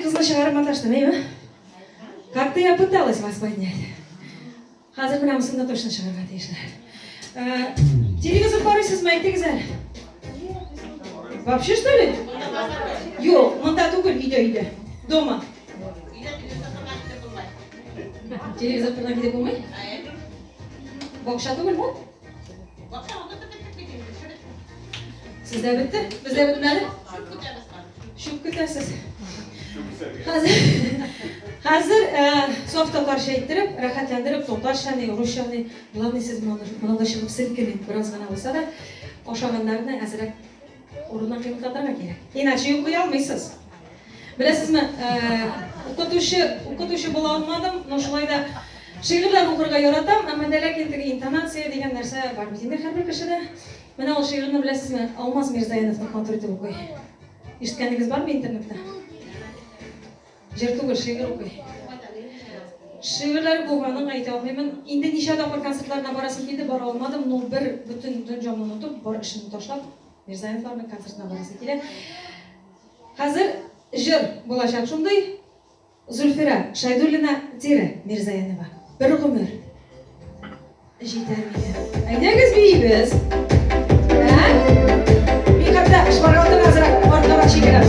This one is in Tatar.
кызны чыгарып маташтым, әйме? Как-то я пыталась вас поднять. Хәзер менә монысында точно чыгарга тиешләр. Э, телевизор карыйсызмы, әйтегез әле? Вообще, что ли? Юк, монда түгел, өйдә, өйдә. Дома. Телевизор турында китеп булмый? Бакча түгел бу? Сездә бетте? Бездә бетмәде? Чүп көтәсез. Хәзер, хәзер э, саф татарча әйттереп, рәхәтләндереп, татарча ни, русча ни, главный сез моны да чыгып селкенеп, бераз гына булса да, ашаганнарны әзрәк урыннан кыймылдатырга кирәк. Иначе йоклый алмыйсыз. Беләсезме, э, укытучы, укытучы була алмадым, но шулай да шигырьләр укырга яратам, әмма дә ләкин теге интонация дигән нәрсә бар бит инде һәрбер кешедә. Менә ул шигырьне беләсезме, Алмаз Мирзаянов нык матур итеп укый. Ишеткәнегез бармы интернетта? Җыр түгел, шигырь укый. Шигырьләре күп, аның әйтә алмыймын. Инде ничә тапкыр концертларына барасым килде, бара алмадым, но бер бөтен дөньямны онытып, бар эшемне ташлап, Мирзаяновларның концертына барасы килә. Хәзер җыр булачак шундый. Зульфира Шайдуллина тире Мирзаянова. Бер гомер җитәр миңа. Әйдәгез биибез. Ә? Мин хәтта шпаргалканы азрак арткарак чигерәм.